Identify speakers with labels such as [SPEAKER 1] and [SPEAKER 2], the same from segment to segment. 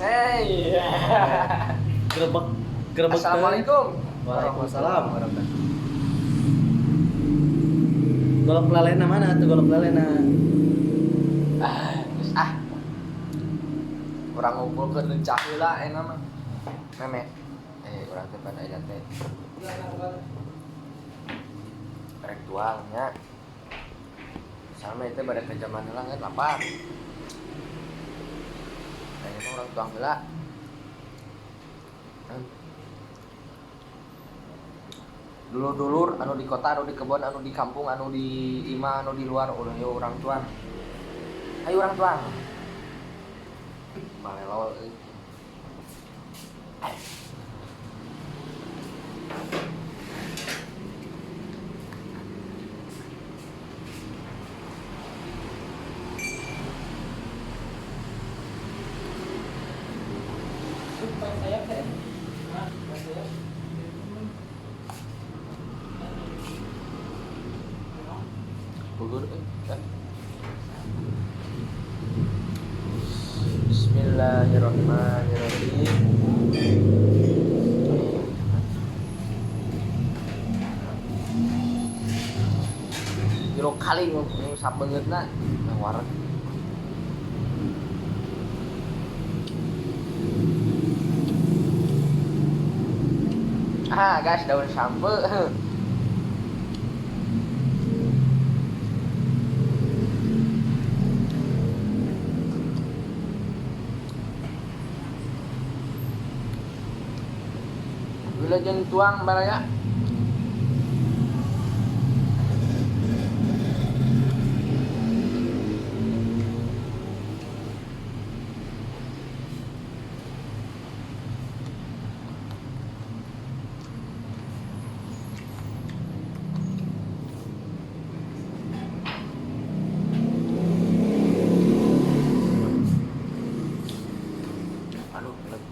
[SPEAKER 1] Hey.
[SPEAKER 2] Gerebek gerebek.
[SPEAKER 1] Assalamualaikum.
[SPEAKER 2] Waalaikumsalam warahmatullahi. Golok lalena mana tuh golok lalena?
[SPEAKER 1] Ah, geus ah. Urang ngumpulkeun lencah heula enak mah. Meme. Urang teh pada aya teh. Rek tuang nya. Sama itu pada ke zaman heula kan lapar. Kayaknya mah urang tuang heula. Dulur-dulur anu di kota, anu di kebon, anu di kampung, anu di imah, anu di luar, udah yuk urang tuang. Ayo urang tuang. Balelol euy. Bogor euy. Bismillahirrahmanirrahim. Jero kali ngusap beungeutna nah wareg. Ah, guys, daun sampe. Wilujeng tuang baraya. Aduh, belum.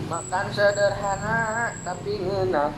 [SPEAKER 1] Makan sederhana tapi ngeunah.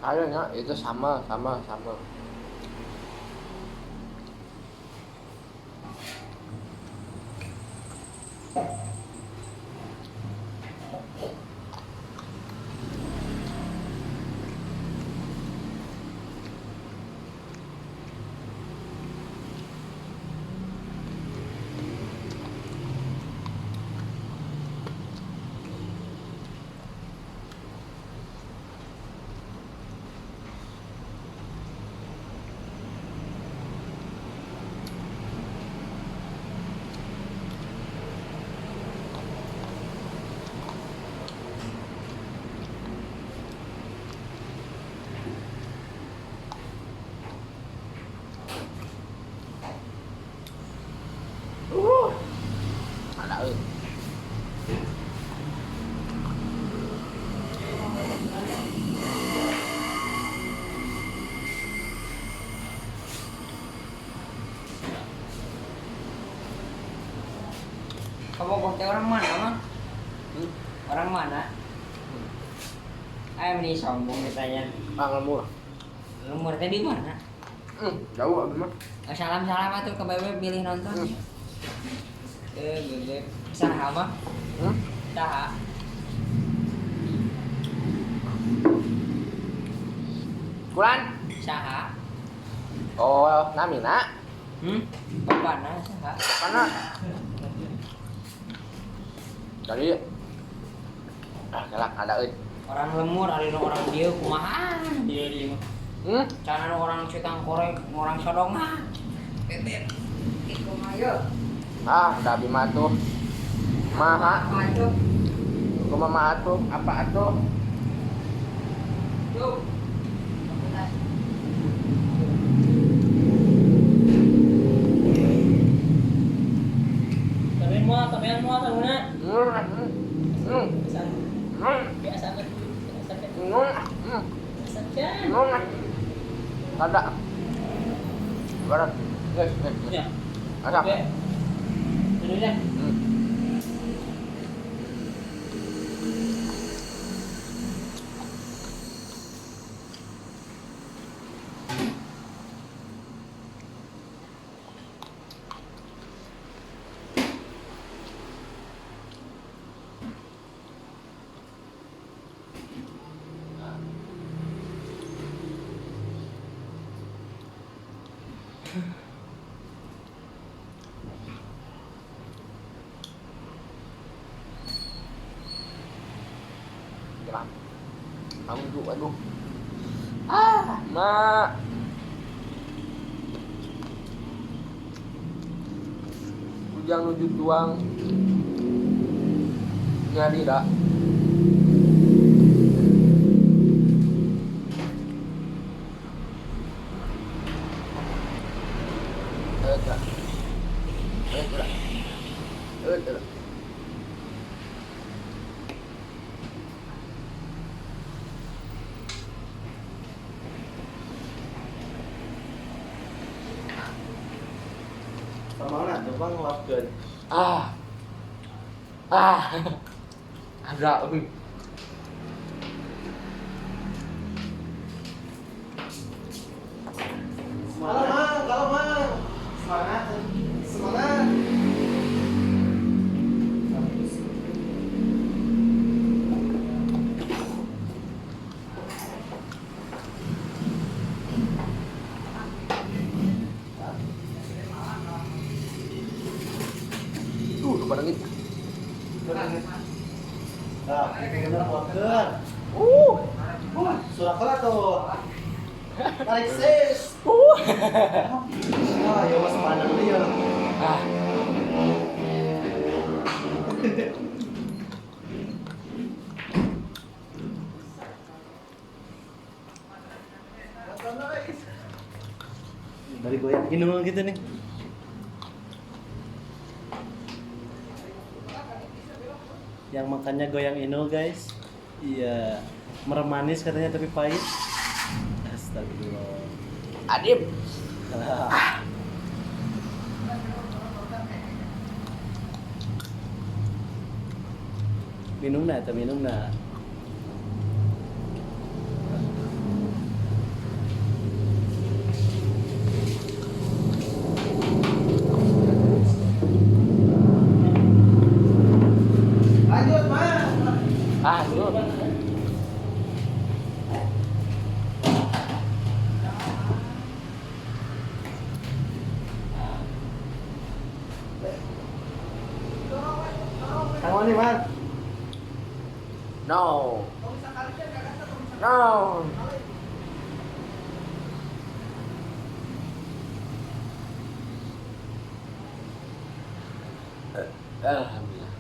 [SPEAKER 1] Kayaknya itu sama sama sama. Ada euy.
[SPEAKER 3] Kamu teh orang mana, Mang?
[SPEAKER 1] Hmm.
[SPEAKER 3] Orang mana? Ayo meni sombong ditanya.
[SPEAKER 1] Ah, ngemur.
[SPEAKER 3] Lemur teh di mana?
[SPEAKER 1] Jauh abi mah.
[SPEAKER 3] Salam-salam atuh ke Bebek bilih nonton. Bebek. Saha mah? Saha?
[SPEAKER 1] Kulan.
[SPEAKER 3] Saha?
[SPEAKER 1] Oh, namina.
[SPEAKER 3] Bapana saha?
[SPEAKER 1] Bapana. Jadi galak ada euy.
[SPEAKER 3] Orang lemur ari nu orang dieu kumaha dieu dieu mah. Cara nu orang cutang korek, orang sodong mah. Bebek. Kumaha yeuh?
[SPEAKER 1] Ah, da abi mah tuh. Maha.
[SPEAKER 3] Atuh.
[SPEAKER 1] Kumaha mah atuh? Apa atuh?
[SPEAKER 3] Tuh.
[SPEAKER 4] Tabian moal tanguna. Biasa
[SPEAKER 1] Ada. Barat. Guys, guys. Ada.
[SPEAKER 4] Oke. Dulunya.
[SPEAKER 1] Aduh. Ah, mak. Ujang nuju tuang. Nyari dah. Ah. Ah. Ada.
[SPEAKER 2] Semangat, kalau mah. Semangat. Semangat. Nah, bener waker. Surak tuh. Tarik sis. Wah, ya mas pandang dia.
[SPEAKER 1] Ah.
[SPEAKER 2] Dari goyang inul gitu nih. Yang makannya goyang inul guys. Iya, merem manis katanya tapi pahit. Astagfirullah.
[SPEAKER 1] Adib.
[SPEAKER 2] Minum nah, atau minum nah. Lanjut, Mas.
[SPEAKER 1] Ah, dulu.
[SPEAKER 2] Kang nih, Mas.
[SPEAKER 1] No. No. Alhamdulillah.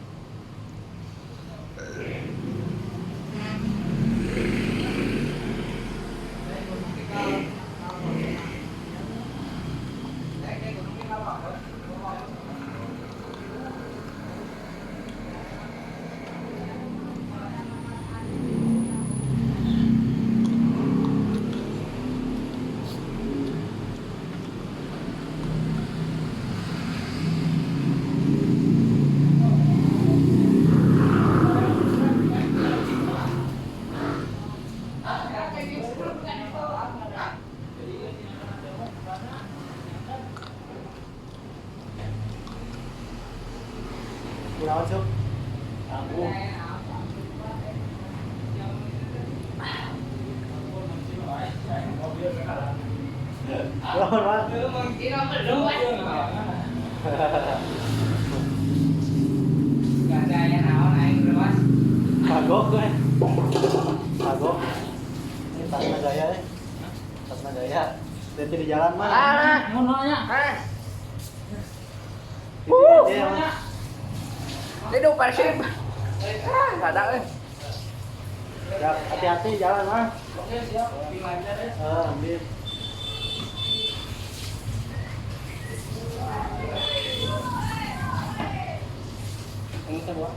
[SPEAKER 2] Naon, Pak?
[SPEAKER 3] Ini belum. Gak ada yang naon aing lewas.
[SPEAKER 2] Kagok gue. Kagok. Ini tasna gaya eh. Tasna gaya. Nanti di jalan mah.
[SPEAKER 1] Ah,
[SPEAKER 4] Mau nanya.
[SPEAKER 1] ah.
[SPEAKER 2] Iya, Mas.
[SPEAKER 1] Hidup Persib. Ah, enggak ada euy.
[SPEAKER 2] Siap, hati-hati jalan mah.
[SPEAKER 4] Oke, siap. Lancar ya.
[SPEAKER 2] Ah, ambil.
[SPEAKER 4] Ini kan, Wak.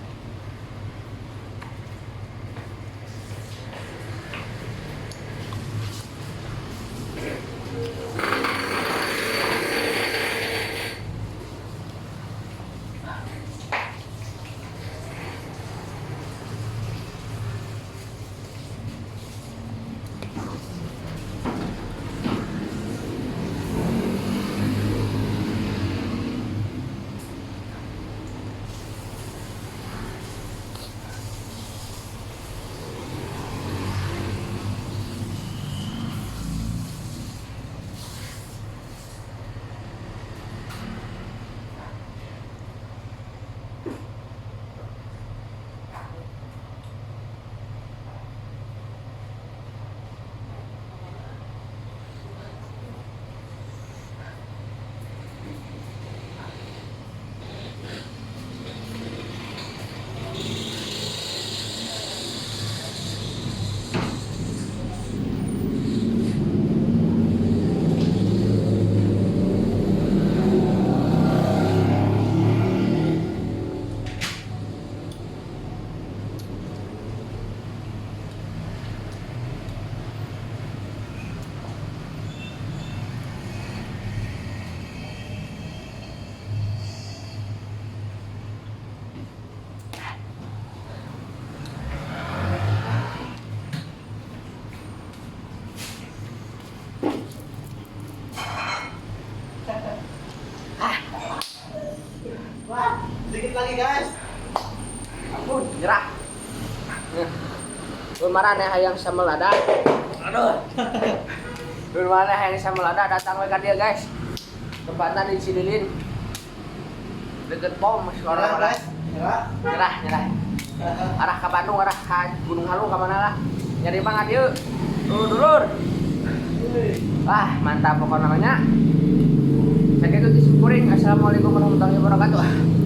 [SPEAKER 2] Wah, sedikit lagi guys.
[SPEAKER 1] Ampun, nyerah. Lumaran ya hayang sambal lada. Aduh. Lumaran hayang sambal lada datang we ka dieu guys. Tempatnya di Cililin. Deket pom
[SPEAKER 2] Nyerah
[SPEAKER 1] orang-orang.
[SPEAKER 2] guys. Nyerah.
[SPEAKER 1] Nyerah, nyerah. Arah ke Bandung, arah ke Gunung Halu ke mana lah. Nyari banget yuk. Dulur, dulur. Wah, mantap pokoknya namanya. Segitu disyukurin. Assalamualaikum warahmatullahi wabarakatuh.